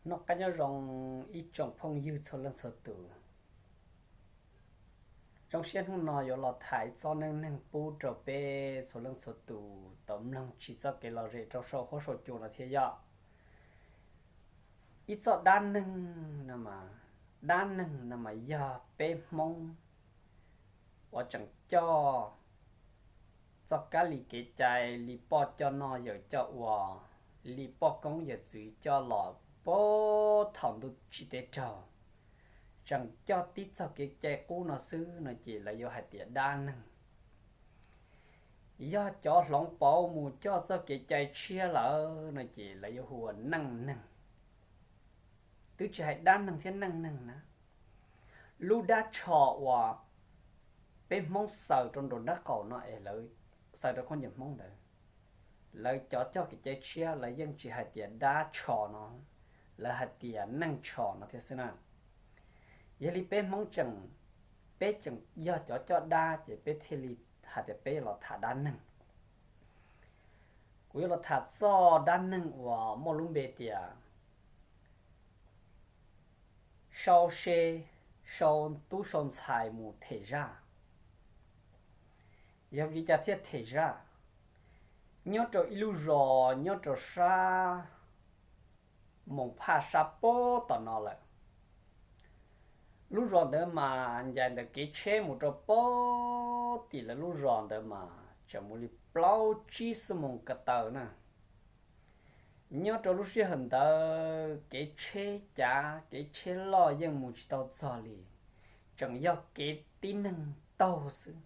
Noj qab nyob zoo ib tsoom phooj ywg txhua leej txhua tus. Zoo siab hnub no yuav los tham ib txoj neej neeg pub rau peb txhua leej txhua tus tau mloog tsis txoj kev lom zem rau saum huab saum cua no thiab yom. Ib txoj dab neeg no mas, dab neeg no mas yog peb Hmoob uas tseem coj txoj kab li kev cai li poj coj noj yawm coj ua, li poj koob yawm txwv coj los puag thaum ntuj tsim teb raug, tseem coj tib txoj kev cai qub no xwb no ces lawv yuav hais tias dab neeg. Yog cov hloov pauv mus coj txoj kev cai tshiab lawm no ces lawv yuav hu ua neej neeg. Twb tsis hais dab neeg thiab neej neeg na, lub dab tsho uas peb Hmoob xaws rau nraum nraub qaum no es lawv xaws rau khaub ncaws Hmoob ntawd, lawv cov coj kev cai tshiab lawv yeej tsis hais tias dab tsho no, lawv hais tias neej tsho no thiab xwb na. Yog li peb Hmoob tseem, peb tseem yog cov coj dab ces peb thiaj li hais tias peb los tham dab neeg. Kuv yuav los tham txoj dab neeg uas muaj lub npe tias sau se, sau tub sau ntxhais mus them zaj. Yog vim li cas thiaj them zaj? Nyob rau ib lub zos nyob rau sab Moos Phaj sab pem tom no lawm. Lub zos ntawd mas ncaim ntawm kev tsheb mus rau pem tim lawv lub zos ntawd mas tseem mus li plaub tsib xuab moos ko taw na. Nyob rau lub sij hawm ntawd kev tsheb cav kev tsheb loj yeej mus tsis tau txog li, tseem yog kev tib neeg taug xwb.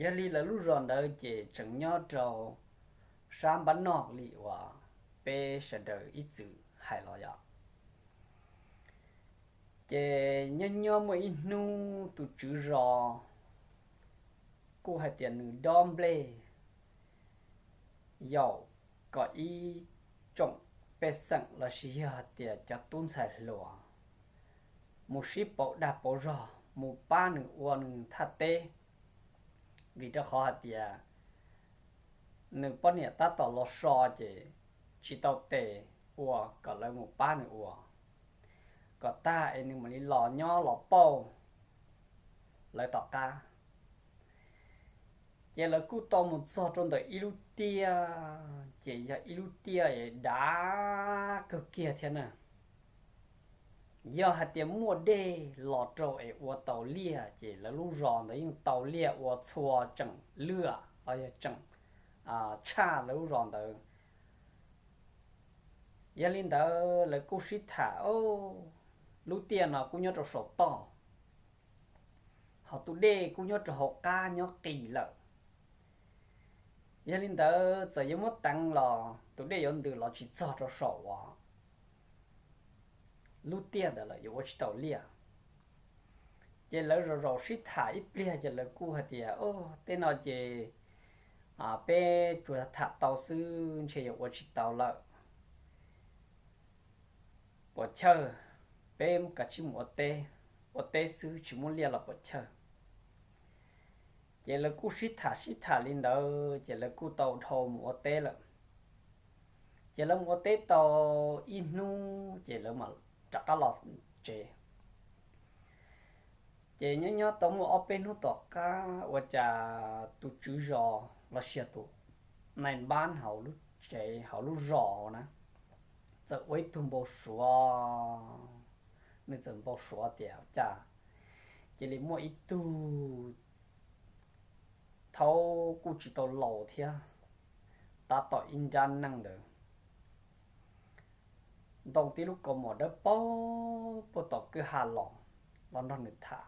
Yog li lawv lub zos ntawd ces tseem nyob rau sab npab noj li uas peb sawv daws ib txwm hais los yom. Ces nyob nyob muaj ib hnub tus tswv zos kuj hais tias nws dob nplej yaum kom ib tsoom pej xeem los sis yog hais tias cov tub ntxhais hluas mus sib pauv dag pauv zog mus pab nws ua nws thaj teb, vim rau qhov hais tias nws poj niam tab tom los so ces tsis tau tes ua, kom lawv mus pab nws ua kom tag es nws mam li los nyob los pauj lawv tom qab. Ces lawv kuj tau mus txog rau ntawm ib lub tiaj, ces yog ib lub tiaj es dav kawg kiag thiab na. Yog hais tias muaj dej los rau es ua tau liaj ces lawv lub zos ntawd yeej tau liaj ua txhua tseem lwaj los yog tseem tshaj lawv lub zos ntawd. Yog li ntawd lawv kuj sib tham, lub tiaj no kuj nyob rau saum toj, hos tus dej kuj nyob rau hauv qab nyob qis lawm. Yog li ntawd txawm yuav muab teev los tus dej yuav ntws los tsis txog rau saum uas lub tiaj ntawd lawm, yuav ua tsis tau liaj. Ces lawv zaum zaum sib tham ib pliag ces lawv kuj hais tias, tej no ces peb tsuas tham tau xwb, ntshe yuav ua tsis tau lawm. Puas chawj, peb kav tsij mus ua teb, ua teb xwb tsis muaj liaj los puas chawj. Ces lawv kuj sib tham sib tham li ntawd ces lawv kuj tau dhau mus ua teb lawm. Ces lawv mus ua teb tau ib hnub ces lawv mam rov qab los tsev. Ces nyob nyob tau muaj ob peb hnub tom qab ua cas tus tswv zos los sis tus nai npab hauv lub tsev hauv lub zos na, txawm ua ib tug npau suav. Nws txawm npau suav tias cas cia li muaj ib tug thaub kuj tsis tau laus thiab, tab tom ib nrab neej ntawd, ntoo tib lub kaus mom dawb paug puag tom kwj ha los, los nrog nws tham.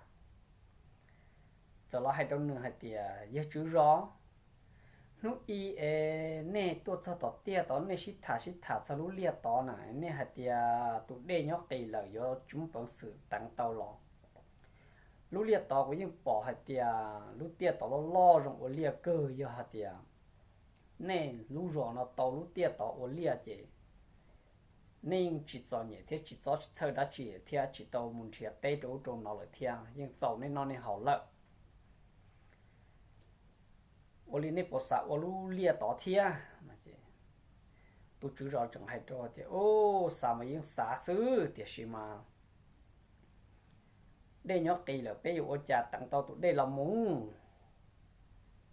Txawm los hais rau nws hais tias, yawg tswv zos, hnub i es nej tuaj txog tom tiaj tod nej sib tham sib tham txog lub liaj tod na, nej hais tias tus dej nyob qis lawm yuav tsis muaj peev xwm teev tau los. Lub liaj tod kuv yeej pom hais tias lub tiaj tod loj loj zoo ua liaj kawg, yog hais tias nej lub zos no tau lub tiaj tod ua liaj ces nej yeej tsis txom nyem thiab tsis txob tsis txhawj dab tsi thiab tsis tau mus nrhiav teb rau ub rau no lawm thiab, yeej txaus nej noj nej haus lawm. Ua li nej puas xav ua lub liaj tod thiab? Tus tswv zos tseem hais rau tias, Ub, xav mas yeej xav xwb, tiam sis mas dej nyob qis lawm, peb yuav ua cas teev tau tus dej los mus?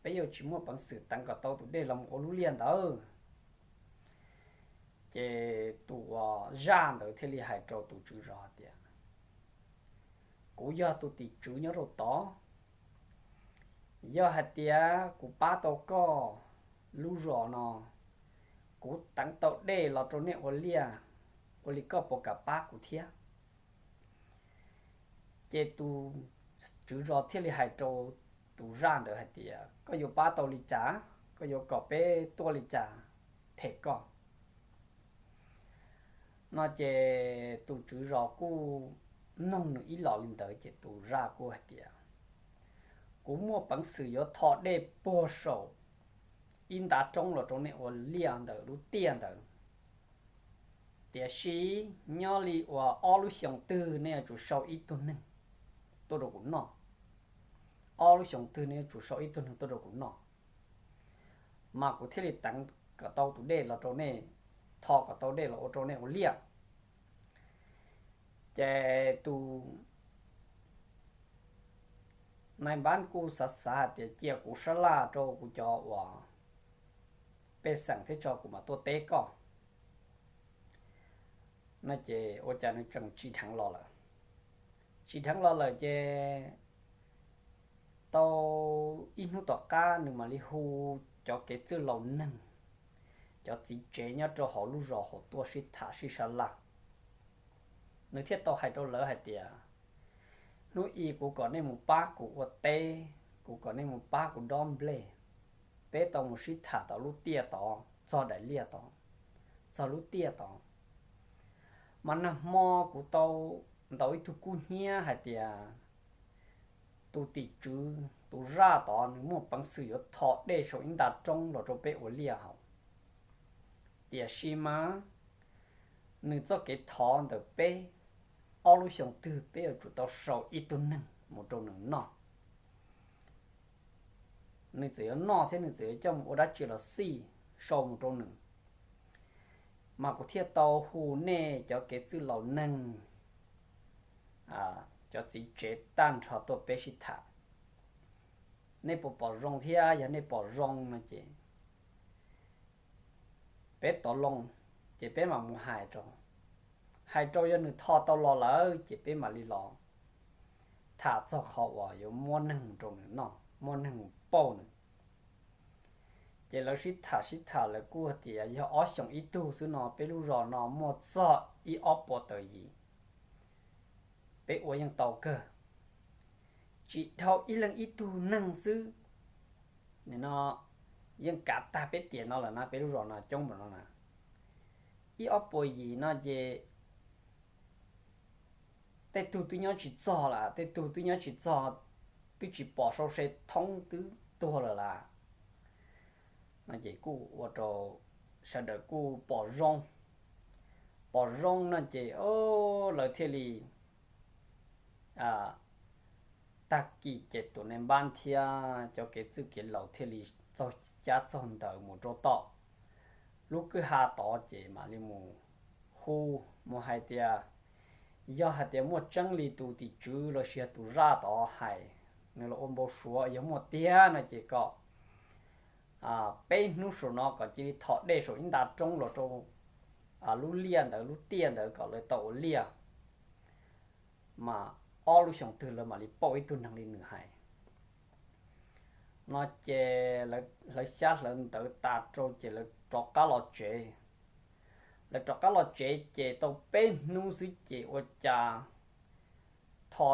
Peb yuav tsis muaj peev xwm teev kom tau tus dej los mus ua lub liaj ntawd. Ces tus uas zaj ntawd thiaj li hais rau tus tswv zos tias, Kuv yog tus tim tswv nyob rau tod. Yog hais tias kuv pab tau koj lub zos no, kuv teev tau dej los rau nej ua liaj, ua li koj puas kam pab kuv thiab? Ces tus tswv zos thiaj li hais rau tus zaj ntawd hais tias, Koj yuav pab tau li cas? Koj yuav kom peb tuaj li cas them koj? No ces tus tswv zos kuj noog nws ib los li ntawd, ces tus zaj kuj hais tias, Kuv muaj peev xwm yuav tho dej puag saum ib ntav roob los rau nej ua liaj ntawm lub tiaj ntawd. Tiam sis nyob li uas ob lub xyoos twg nej yuav tsum sau ib tug neeg tuaj rau kuv noj. Ob lub xyoos twg nej yuav tsum sau ib tug neeg tuaj rau kuv noj, mas kuv thiaj li teev kom tau tus dej los rau nej, tho kom tau dej los ua rau nej ua liaj. Ces tus nai npab kuj xav xav hais tias, Cia kuv sab laj rau kuv cov uas pej xeem thiab tso kuv mam tuaj teb koj. No ces ua cas nws tseem tsis dheev los lawm. Tsis dheev los lawm ces tau ib hnub tom qab nws mam li hu cov kev txwj laus neeg, cov txiv tsev nyob rau hauv lub zos hauv tuaj sib tham sib sab laj. Nws thiaj tau hais rau lawv hais tias, Hnub i kuv kom nej mus pab kuv ua teb, kuv kom nej mus pab kuv dob nplej. Peb tau mus sib tham tau lub tiaj tod, txog daim liaj tod, txog lub tiaj tod. Mas nag hmo kuv tau ntaus ib tug kub hnyiab hais tias tus tim tswv tus zaj tod nws muaj peev xwm yuav tho dej saum ib nta roob los rau peb ua liaj hauv. Tiam sis mas nws txoj kev thov ntawm peb, ob lub xyoos twg peb yuav tsum tau sau ib tug neeg mus rau nws noj. Nws txawm yuav noj thiab nws txawm yuav coj mus ua dab tsi los xij, sau mus rau nws. Mas kuv thiaj tau hu nej cov kev txwj laus neeg, cov txiv tsev tag nrho tuaj peb sib tham. Nej puas pom zoo thiab? Yog nej pom zoo no ces peb tov loo, ces peb mam mus hais rau. Hais rau yog nws tho tau los lawm ces peb mam li los tham txog qhov uas yuav muab neeg rau nws noj, muab neeg pauj nws. Ces lawv sib tham sib tham lawv kuj tias yog ob xyoos ib tug xwb no peb lub zos no muaj txog ib ob puas tawm yim, peb ua yeej tau kawg. Tsis dhau ib leeg ib tug neeg xwb, nim no yeej kav tag peb tiam no lawm na, peb lub zos no coob npaum no na. Ib ob puas yim no ces tej tug twb nyob tsis txog lawm, tej tug twb nyob tsis txog, twb tsis pom sau se thoob twb tuag lawm lawm. No ces kuj ua rau sawv daws kuj pom zoo, pom zoo no ces lawv thiaj li, tag kis ces tus nai npab thiab cov kev txwj kev laus thiaj li txaug cab txaug ntawv mus rau tom lub kwj ha tod ces mam li mus hu, mus hais tias yog hais tias muaj tseeb li tus tim tswv los sis yog tus zaj tod hais, nws los ua npau suav yog muaj tiag no ces kom peb hnub saum no kom cia li thom dej saum ib nta roob los rau lub liaj ntawd, lub tiaj ntawd kom lawv tau ua liaj, mas ob lub xyoos twg lawv mam li pauj ib tug neeg li nws hais. No ces lawv xyab hlawv ntawv tas rau ces lawv rov qab los tsev. Lawv rov qab los tsev ces tau peb hnub xwb ces ua cas tho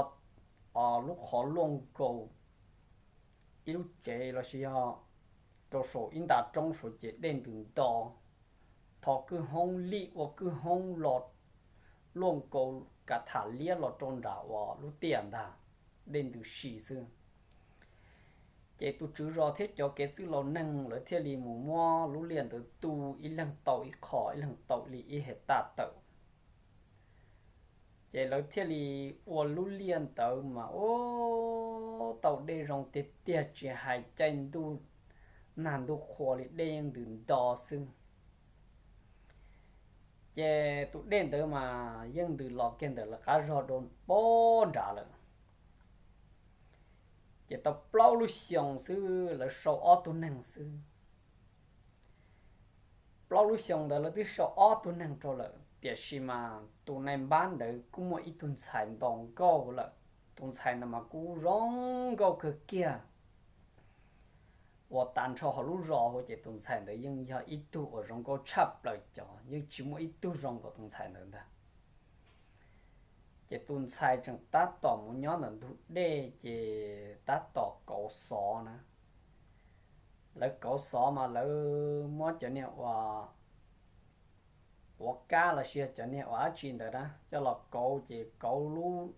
lub qhov luaj nkaus ib lub tsev los sis yog rau saum ib nta roob saud ces dej ntws nto, tho kwj hoob li ua kwj hoob los luaj nkaus kav tham liab los rau nram uas lub tiaj ntag, dej ntws si xwb. Ces tus tswv zos thiab cov kev txwj laus neeg lawv thiaj li mus muab lub liaj ntawd tu, ib leeg tau ib qho, ib leeg tau li ib hais tawm. Ces lawv thiaj li ua lub liaj ntawd mas ua tau dej zoo tiag tiag, tsis hais caij ntuj nag ntuj qhua li dej yeej ntws nto xwb. Ces tus dej ntawd mas yeej ntws los kiag ntawm lawv qab zog rau pag nrad lawm. Ces tau plaub lub xyoo xwb lawv sau ob tug neeg xwb. Plaub lub xyoo ntawd lawv twb sau ob tug neeg rau lawm, tiam sis mas tus nai npab ntawd kuj muaj ib tug ntxhais ntaus nkauj lawm. Tus ntxhais ntawd mas kuj zoo nkauj kawg kiag. Uas tas nrho hauv lub zos hauv ces tus ntxhais ntawd yeej yog ib tug uas zoo nkauj tshaj plaws cov, yeej tsis muaj ib tug zoo nkaus tus ntxhais ntawd ntag. Ces tus ntxhais tseem tab tom mus nyob ntawm ntug dej ces tab tom kauv xov na. Lawv kauv xov mas lawv muab cov niag uas quav kab los sis cov niag uas dab tsi ntawd na coj los kauv, ces kauv lub,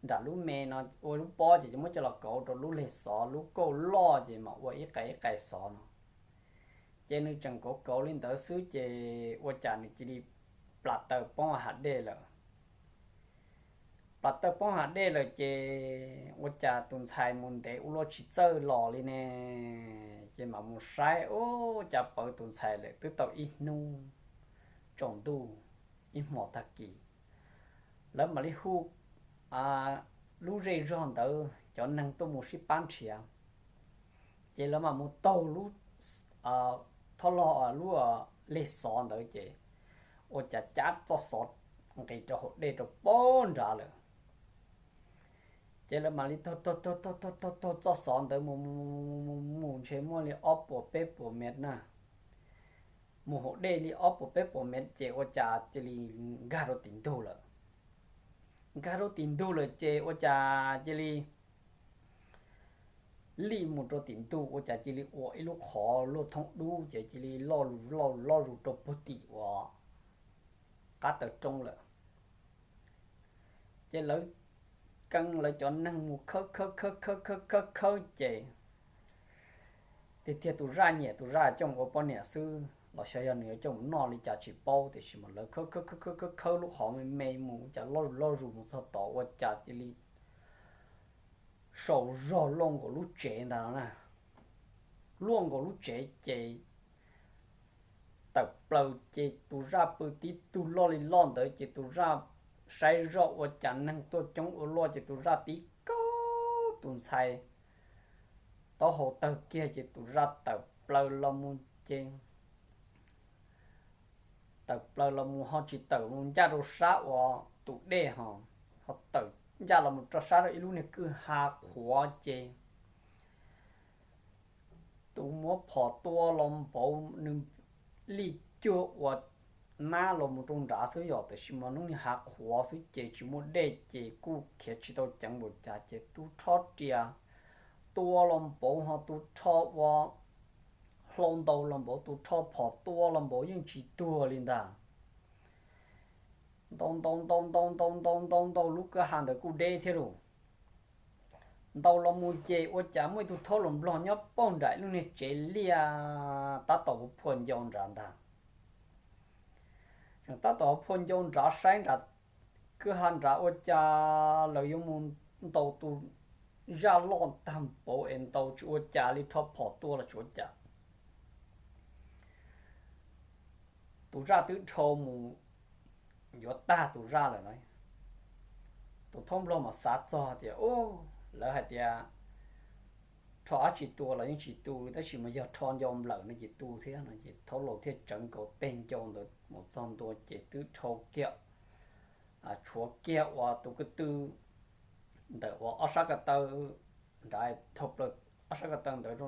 nram lub me no ua lub pob ces muab coj los kauv rau lub leg xov, lub kauj loj ces mam ua ib qais ib qais xov no. Ces nws tseem kauv kauv li ntawd xwb ces ua cas nws cia li plas taw poob hav dej lawm. Plas taw poob hav dej lawm ces ua cas tus ntxhais mus ntev ua luaj tsis txawj los li ne, ces mam mus saib ua cas pawv tus ntxhais lawm twb tau ib hnub tsaus ntuj, ib hmos tag kis. Lawv mam li hu lub zej zog ntawd cov neeg tuaj mus sib pab nrhiav. Ces lawv mam mus taug lub, thaub log lub leg xov ntawd ces ua cas cab txoj xov nqis rau hauv dej rau pag nrad lawm. Ces lawv mam li taug taug taug taug taug taug txoj xov ntawd mus mus mus mus ntshe muaj li ob puas peb puas mev na. Mus hauv dej li ob puas peb puas mev ces ua cas cia li nkag rau tim ntug lawm. Nkag rau tim ntug lawm ces ua cas cia li lij mus rau tim ntug ua cas cia li ua ib lub qhov luaj thoob dub ces cia li loj loj loj zus rau puag tim uas qab taw roob lawm. Ces lawv keeb lawv cov neeg mus khawb khawb khawb khawb khawb khawb ces tiag tiag tus zaj nyiam tus zaj coj mus ua poj niam xwb los xyov yog nws yuav coj mus noj li cas tsis paub, tiam sis mas lawv khawb khawb khawb khawb khawb lub qhov me me mus ua cas loj zus loj zus mus txog tod ua cas cia li saum zog luaj nkaus lub tsev ntag no na. Luaj nkaus lub tsev ces tawm plaws ces tus zaj pw tib tug loj li loj ntawd ces tus zaj saib zoj ua cas neeg tuaj coob ua luaj ces tus zaj tib kaug tus ntxhais taub hau tawg kiag ces tus zaj tawm plaws los mus ces tawm plaws los mus ho tsis tawm mus ncaj rau sab uas tus dej ho, ho tawm ncaj los mus rau sab rau ib lub niag kwj ha qhuav ces tus muab phom tua los npaum nws lij cuag ua nab los mus rau nrad xwb yom, tiam sis mas hnub niag hav qhuav xwb ces tsis muaj dej ces kuj khiav tsis tau ceev npaum cas ces tus rho riam tua los npaum ho tus rho ua hlau ntaus los npaum tus rho phom tua los npaum yeej tsis tuag li ntag. Ntaus ntaus ntaus ntaus ntaus ntaus ntaus ntaus lub kwj ha ntawd kuj deb thiab lauj. Ntaus los mus ces ua cas muaj ib tug thaub hluas nplog nyob pag nram ib lub niag tsev liaj tab tom ua phua ncau nrad ntag. Tseem tab tom ua phua ncau nrad saib nram kwj ha nrad ua cas lawv yuav mus ntaus tus zaj loj tag npaum es ntaus tsis ua cas li, rho phom tua los tsis ua cas. Tus zaj twb dhau mus yuav tag tus zaj lawm na. Tus thaub nplog mas xav txog tias, lawv hais tias rho dab tsi tua los yeej tsis tu li, tab sis mas yog rho ncau nplawm no ces tu thiab no ces thaub laus thiaj tsawv nkaus teg ncau ntawd mus txog ntua ces twb dhau kiag, tshuav kiag uas tus ko tw ntawm uas ob sab ko taw nrad, dhau plaws ob sab ko taw ntawd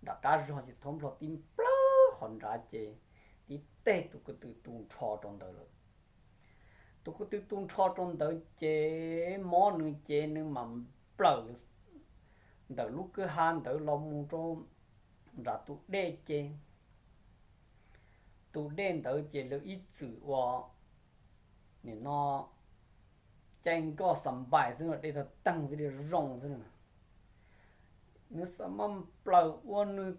nram qab zog ces thaub nplog tib nplawg qhov nrad ces tib teg tus ko tw tu nrho rau ntawd lawm. Tus ko tw tu nrho rau ntawd ces mob nws ces nws mam plawm ntawm lub kwj ha ntawd los mus rau nram tus dej ces tus dej ntawd ces lawv ib txwm ua nim no caij nkoj xa npais xwb, dej tag teeg xwb, dej zoo xwb. Nws xa maj plaws ua nws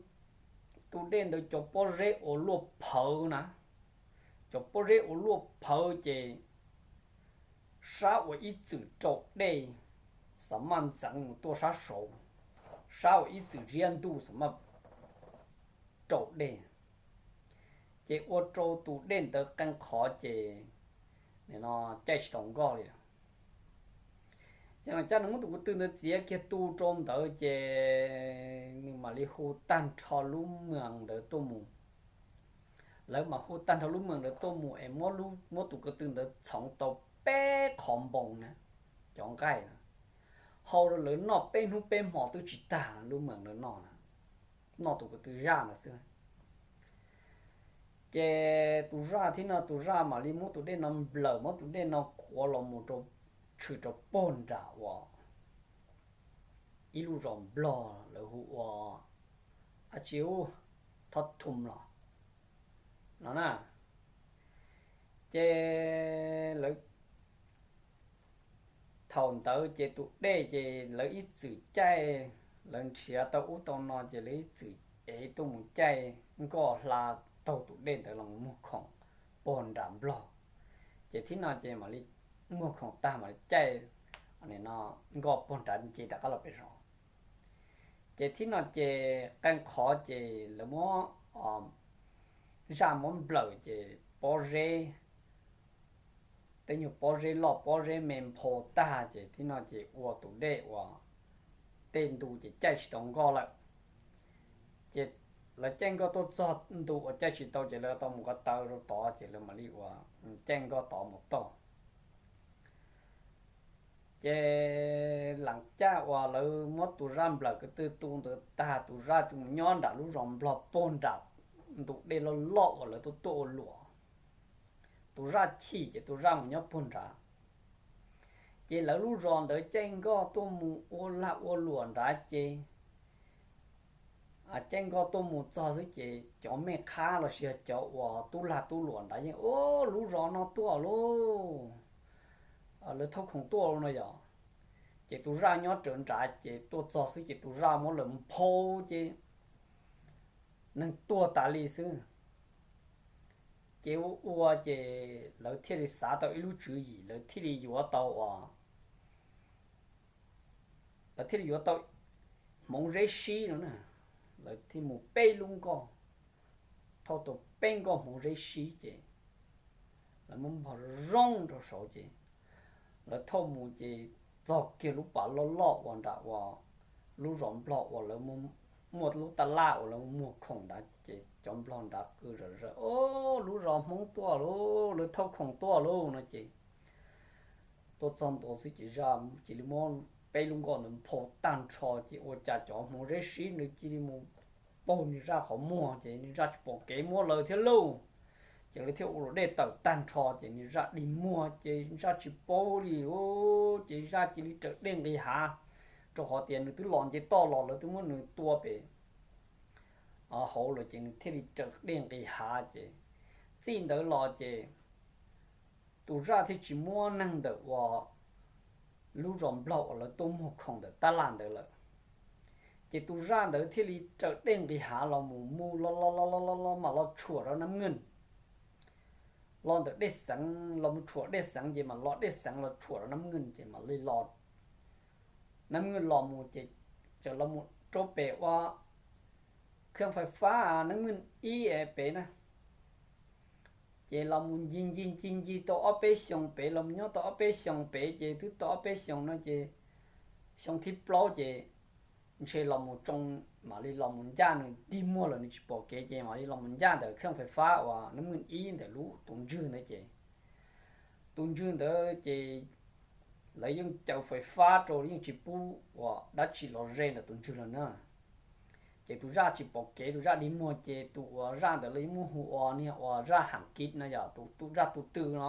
tus dej ntawd cov pob zeb ua luaj phawv na, cov pob zeb ua luaj phawv ces sab uas ib txwm raus dej xa maj ntxeev mus tuaj sab saud, sab uas ib txwm ziab ntuj xa maj raus dej. Ces ua rau tus dej ntawd qee qhov ces nim no caij tsis tau nkoj li. Ces los cas nws muab tus ko tw ntawd txiav kiag tu rau ntawd ces nws mam li hu tag nrho lub moos ntawd tuaj mus. Lawv mas hu tag nrho lub moos ntawd tuaj mus es muab tus ko tw ntawd txhoov tau peb qhov npoo na, cov nqaij na, hau rau lawv noj peb hnub peb hmo twb tsis tag lub moos ntawd noj na, noj tus ko tw zaj ntawd xwb. Ces tus zaj thiab no tus zaj mam li muab tus dej no nplawm, muab tus dej no khuav los mus rau, tshwm rau puag nram uas ib lub zos nplog lawv hu ua, a tsis hu, Thoj Thum los no na. Ces lawv, thaum ntawd ces tus dej ces lawv ib txwm caij, lawv nrhiav tau ub tau no ces lawv ib txwm ev tuaj mus caij nkoj hla taug tus dej ntawd los muag khoom puag nram nplog. Ces thiab no ces mam li muag khoom tag mam li caij no nkoj puag nrad nce rov qab los pem zos. Ces thiab no ces qee qhov ces lawv muab zaj muab nplawm ces pob zeb, tej nyuag pob zeb loj pob zeb me nphau tag ces thiab no ces ua tus dej uas tej ntu ces caij tsis tau nkoj lawm. Ces lawv caij nkoj tuaj txog ntu uas caij tsis tau ces lawv tau mus ko taw rau tod ces lawv mam li ua caij nkoj tod mus tau. Ces lam caj uas lawv muab tus zaj nplawm ko tw tu ntawd tag tus zaj mus nyob nram lub zos nplog puag nram ntu dej loj loj uas lawv tuaj tuaj ua luam. Tus zaj chim ces tus zaj mus nyob puag nrad. Ces lawv lub zos ntawd caij nkoj tuaj mus ua lag ua luam nrad ces caij nkoj tuaj mus txog xwb ces cov mej qhab los sis yog cov uas tub lag tub luam nrad yeej, Ub, lub zos no tuaj lauj, lawv thauj khoom tuaj lauj no yog. Ces tus zaj nyob rawv nrad ces tuaj txog xwb ces tus zaj muab lawv nphau ces neeg tuag tas li xwb. Ces ua ua ces lawv thiaj li xav tau ib lub tswv yim, lawv thiaj li yuav tau uas lawv thiaj li yuav tau hmoov zeb sib no na. Lawv thiaj mus peb lub nkoj, thauj tau peb nkoj hmoov zeb sib ces lawv muab npog zoo rau saud ces lawv thauj mus ces txog kiag lub pas loj loj uas nram uas lub zos nplog uas lawv muaj lub taj laj uas lawv muag khoom nrad ces cov nplog nrad qw zom zaws, Ob, lub zos Hmoob tuaj lauj, lawv thauj khoom tuaj lauj no ces tuaj txog ntua xwb ces zaj cia li muab peb lub nkoj ntawd nphau tag nrho ces ua cas cov hmoov zeb sib ntawd cia li mus paug nws zaj qhov muag ces nws zaj tsis pom kev muab lawv thiab lauj. Ces lawv thiaj ua luam dej tawm tag nrho ces nws zaj dig muag ces zaj tsis paub li, ces zaj cia li raws dej nqis hav, rau qhov tias nws twb los nce toj los lawv twb muab nws tua pem hauv lawm ces nws thiaj li raws dej nqis hav ces txij ntawd los ces tus zaj thiaj tsis muab neeg ntawm uas lub zos nplog uas lawv tuaj muag khoom ntawm tab laj ntawd lawm. Ces tus zaj ntawd thiaj li raws dej nqis hav los mus mus los los los los los los mam los tshuam rau Nab Nkeej. Los ntawm Dej Xeev los mus tshuam Dej Xeev ces mam los Dej Xeev los tshuam rau Nab Nkeej ces mam li los Nab Nkeej los mus ces txawm los mus rau pem ua kheej fais fab Nab Nkeej ib pem na. Ces los mus ncig ncig ncig ncig tau ob peb xyoos pem, los mus nyob tau ob peb xyoos pem ces twb tau ob peb xyoos no ces xyoo thib plaub ces ntshe los mus tsoo, mam li los mus ncaj, nws dig muag lawm nws tsis pom kev ces mam li los mus ncaj ntawm kheej fais fab uas Nab Nkeej ib ntawm lub tus ntswg ntawd ces tus ntswg ntawd ces lawv yeej caw fais fab rau, yeej tsis pub uas dab tsi los ze ntawm tus ntswg lawm na. Ces tus zaj tsis pom kev, tus zaj dig muag ces tus uas zaj ntawd lawv yeej muab hu ua niag uas zaj Ham Kiv no yog tus zaj tus tw no.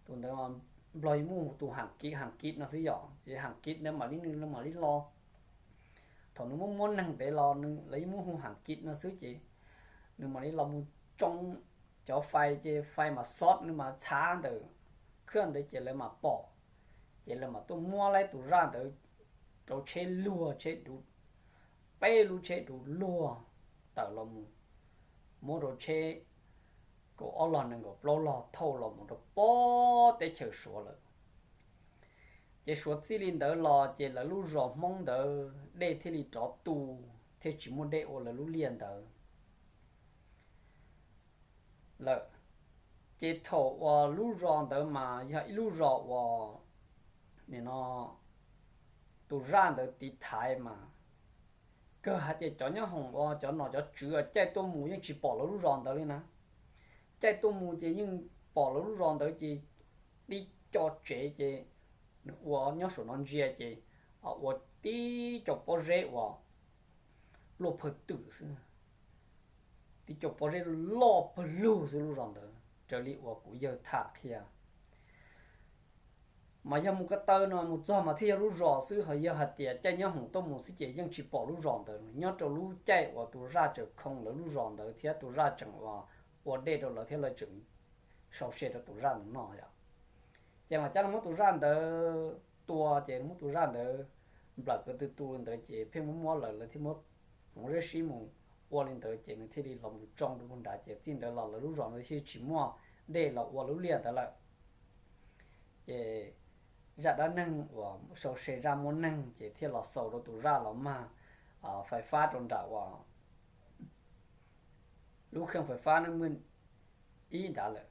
Tus ntawd Nplog yeej muab hu tus Ham Kiv, Ham Kiv no xwb yom. Ces Ham Kiv ntawd mam li nws mam li los, thaum nws muab muab neeg pem los nws lawv yeej muab hu Ham Kiv no xwb ces nws mam li los mus tsoo cov fais ces fais mas xob nws mas txhav ntawm kheej ntawd ces lawv mas pom. Ces lawv mam tuaj muab laib tus zaj ntawd rau tsheb luag, tsheb duv, peb lub tsheb duv luag tawm los mus, muab rau tsheb kaum ob log nees nkaum plaub log thauj los mus rau pob teb chaws Suav lawm. Ces suav txij li ntawd los ces lawv lub zos Hmoob ntawd dej thiaj li rov tu, thiaj tsis muaj dej ua lawv lub liaj ntawd. lawm. Ces thaum uas lub zos ntawd mas yog ib lub zos uas nim no tus zaj ntawd tiv thaiv mas kawg hais tias cov nyob hoom uas cov nom cov tswv caij tuaj mus yeej tsis pom lawv lub zos ntawd li na. Caij tuaj mus ces yeej pom lawv lub zos ntawd ces tib co tsev ces nws ua nyob saum no ntsia ces ua tib co pob zeb uas luaj pawg twm xwb, tib co pob zeb loj pawg lug xwb lub zos ntawd raws li uas kuv yawg tham qhia. Mas yog mus ko taw no mus txog mas thiaj yog lub zos xwb, ho yog hais tias caij nyob hoom tuaj mus xwb ces yeej tsis pom lub zos ntawd. Nyob rau lub caij uas tus zaj tseem khoo lawv lub zos ntawd thiab tus zaj tseem ua dej rau lawv thiab lawv tseem sau se rau tus zaj ntawd noj yom. Ces mas cab los muab tus zaj ntawd tua, ces muab tus zaj ntawd nplawm ko tw tu li ntawd ces pheej muab muab lawv, lawv thiaj muab hmoov zeb sib mus ua li ntawd ces nws thiaj li los mus tsoo rau nrad ces txij ntawd los lawv lub zos ntawd thiaj tsis muaj dej los ua lub liaj ntawd lawm. Ces zaj dab neeg uas sau se zaj muab neeg ces thiaj los xaus rau tus zaj los mag fais fab rau nram uas lub kheej fais fab neej muaj ib nrad lawm.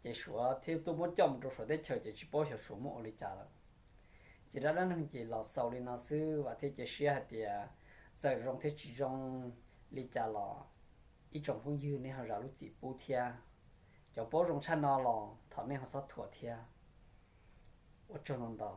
Ces Suav thiaj tuaj muab coj mus rau Suav teb chaws ces tsis paub xyov Suav muab ua li cas lawm. Ces zaj dab neeg ces los xaus li no xwb, vam thiab cia siab hais tias txawm zoo thiab tsis zoo li cas los ib tsoom phooj ywg nej ho zam lub txim pub thiab. Cov paub zoo tshaj no los thov nej ho txhob thuam thiab. Ua tsaug ntau ntau.